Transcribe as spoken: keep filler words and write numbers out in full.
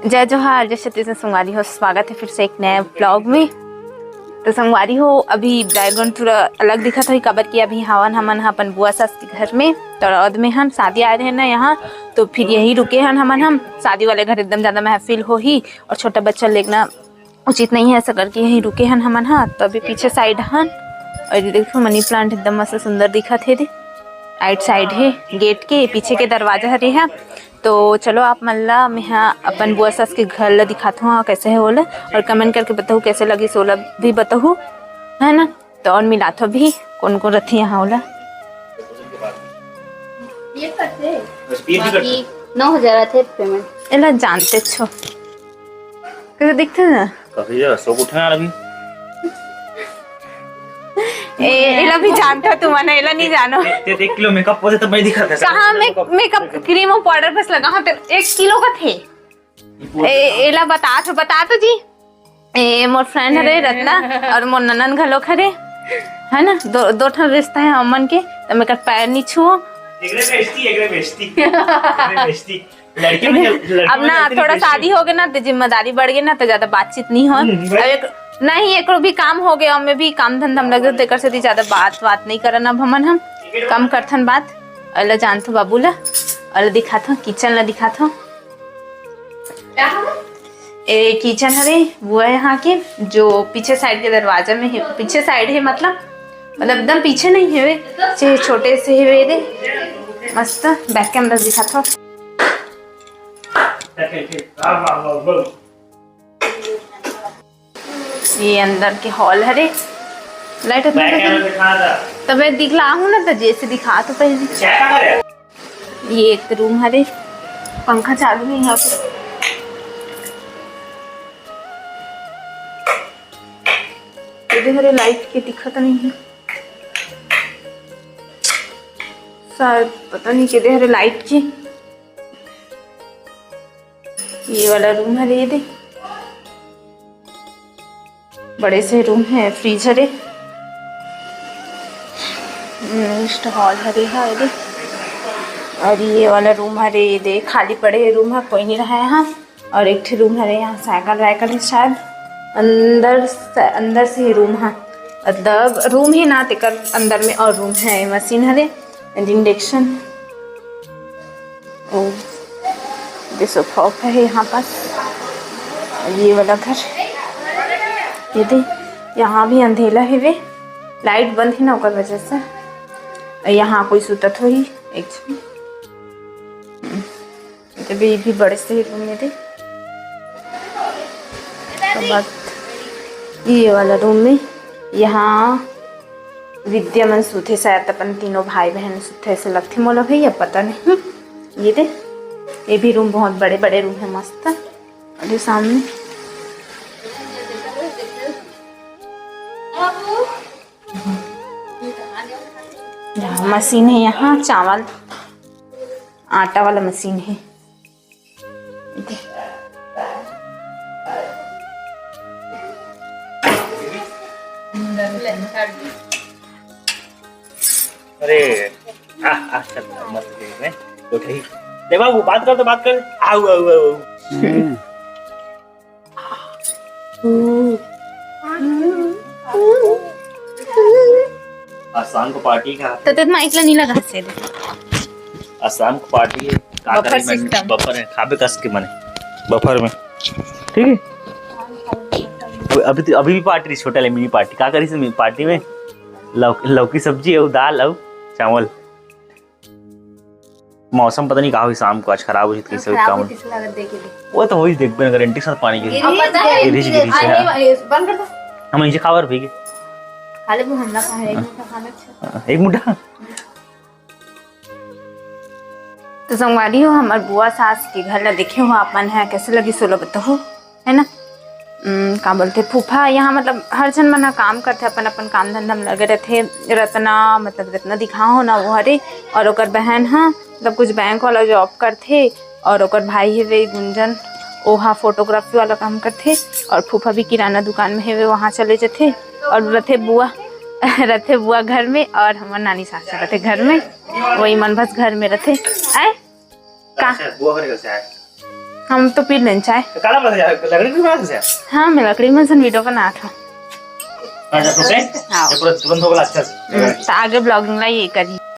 जय जोहार, जय छत्तीसगढ़ संगवारी हो, स्वागत है फिर से एक नए ब्लॉग में। तो संगवारी हो, अभी बैकग्राउंड थोड़ा अलग दिखत होही, काबर कि अभी हवन हमन ह अपन बुआ सास के घर में, तड़ौद में हन, शादी आए रहे ना यहाँ, तो फिर यही रुके हन हमन। हम शादी वाले घर एकदम ज्यादा महफिल होही और छोटा बच्चा लेगना उचित नहीं है, ऐसा करके यही रुके हन हमन ह। तो अभी पीछे साइड हन, और ये देखो मनी प्लांट एकदम मस्त सुंदर दिखत हे दे, राइट साइड हे गेट के पीछे के दरवाजा हरे ह। तो चलो आप मन ला मेहा अपन बुआ सास के घर ला दिखात हूँ, कैसे है ओला, और कमेंट करके बताहू कैसे लगिस ओला भी बताहू, है ना। तो और मिलात हूँ अभी कौन कौन रथे यहाँ ओला। ये करते बस ये भी बाकी करते। नौ हजार आथे पेमेंट। एला जानते छो, कैसे दिखते ना। काफी ज्यादा शौक उठा यार अभी। ए, एला भी जानता तू, मना एला नहीं जानो। ते, ते एक किलो मेकअप पोसे तब मैं दिखा था। कहाँ मैं मेकअप क्रीम और पाउडर बस लगा हूँ, ते एक किलो का थे। ए, एला बता तो, बता तो जी। ए, मोर फ्रेंड हरे रत्ना और मोर ननन घलोक हरे, है ना, दो, दो ठन रिश्ता है हमन के, तो मैं कर पैर नहीं छुओ। एकरे बेइज्जती, एकरे बेइज्जती, एकरे बेइज्जती। लड़की में जब, लड़की अब में ना गलती थोड़ा नहीं शादी हो गए ना, तो जिम्मेदारी बढ़ गई ना, तो ज्यादा बातचीत नहीं हो। हम्म, अब एक नहीं, एकरो भी काम हो गए, और मैं भी काम धंधा में लग गए, तो एकर से ज्यादा बात बात नहीं करन। अब हमन हम कम करथन बात। अला जानथो बाबू ला, अला दिखाथो, किचन ला दिखाथो। ए किचन हरे, वो है यहाँ के, जो पीछे साइड के दरवाजा में है, पीछे साइड है, मतलब, मतलब एकदम पीछे नहीं है वे, से छोटे से है वे दे। मस्त बैक कैमरा दिखाथो। ये अंदर के हॉल हरे, लाइट उतना बैक कैमरा दिखा दा। तबे दिखला हूँ ना, तो जैसे दिखा तो पहले। ये एक रूम हरे, पंखा चालू है यहाँ पे। ये हरे लाइट के दिखत नहीं है शायद, पता नहीं के हरे लाइट के। ये वाला रूम हरे, ये दे बड़े से रूम है, फ्रीज हरे, नेक्स्ट हॉल हरे हा, ये दे। और ये वाला रूम हरे, ये दे खाली पड़े रूम है, कोई नहीं रहा है यहाँ। और एक ठे रूम हरे, यहाँ साइकिल वाइकिल है शायद, अंदर से, अंदर से ही रूम है, मतलब रूम ही ना, तेकर अंदर में और रूम है, मशीन हरे, इंडक्शन। ओ, ये सोफा वोफा है यहाँ पास। और ये वाला घर, ये दे, यहाँ भी अंधेला है वे, लाइट बंद है ना, ओकर वजह से। और यहाँ कोई सुतत होही एक झन। हम्म, ये भी, भी बड़े से रूम में दे। तो बात ये वाला रूम में यहाँ विद्या मन सुते शायद, अपन तीनों भाई बहन सुते ऐसे लगते मोला भैया, पता नहीं। ये दे, ये भी रूम बहुत बड़े बड़े रूम है, मस्त। और ये सामने यहाँ मशीन है, यहाँ चावल आटा वाला मशीन है। अरे, आ, आ, चल, मस्त है, मैं तो कहीं। दे बाबू, बात कर तो बात कर। आऊ, आऊ, आऊ। हम्म। आज शाम को पार्टी का तो तेरे माइक ला नहीं लगा से दे। आज शाम को पार्टी है, का बफर करी मन सिस्टम। बफर है, खाबे कस के मने बफर में, ठीक है। अभी तो, अभी भी पार्टी रही, छोटा ले मिनी पार्टी। का करी से मिनी पार्टी में? लौ-, लौकी सब्जी और दाल और चावल। मौसम पता नहीं का होही, शाम को आज खराब होही, कैसे होही, का होही। वो तो होही, देखबे ना, गारंटी के साथ पानी गिरी। गिरी, गिरी, गिरी, गिरी, हाँ। बंद कर दो। हम इसे खावर भीगे। खा ले, वो हमला खा है, एक मुट्ठा खाना अच्छा। हाँ, एक मुट्ठा। तो संगवारी हो, हमर बुआ सास के घर ला देखे हो आप मन है, कैसे लगी सोलो बताओ। है ना। उम, का बोलथे, फूफा यहाँ, मतलब, हर झन मन ह काम करथे, अपन अपन काम धंधा में लगे रथे। रत्ना, मतलब, रत्ना दिखा हो ना, वो हरे, और ओकर बहन ह, मतलब, कुछ बैंक वाला जॉब करथे, और ओकर भाई हेवे गुंजन, ओहा फोटोग्राफी वाला काम करथे, और फूफा भी किराना दुकान में हेवे, वहाँ चले जथे। और रथे बुआ रथे बुआ घर में, और हमर नानी सास रथे घर में, वही मन बस घर में रथे। आए का? अच्छा, बुआ घर कैसे आए? हम तो पी लेन चाय। तो काला बना यार, लकड़ी भी बना से। हाँ, मैं लकड़ी में से वीडियो बनात हूँ। अच्छा, तो से हाँ। ये पूरा तुरंत हो गया अच्छा से। हम्म, तो आगे ब्लॉगिंग ला ये करी।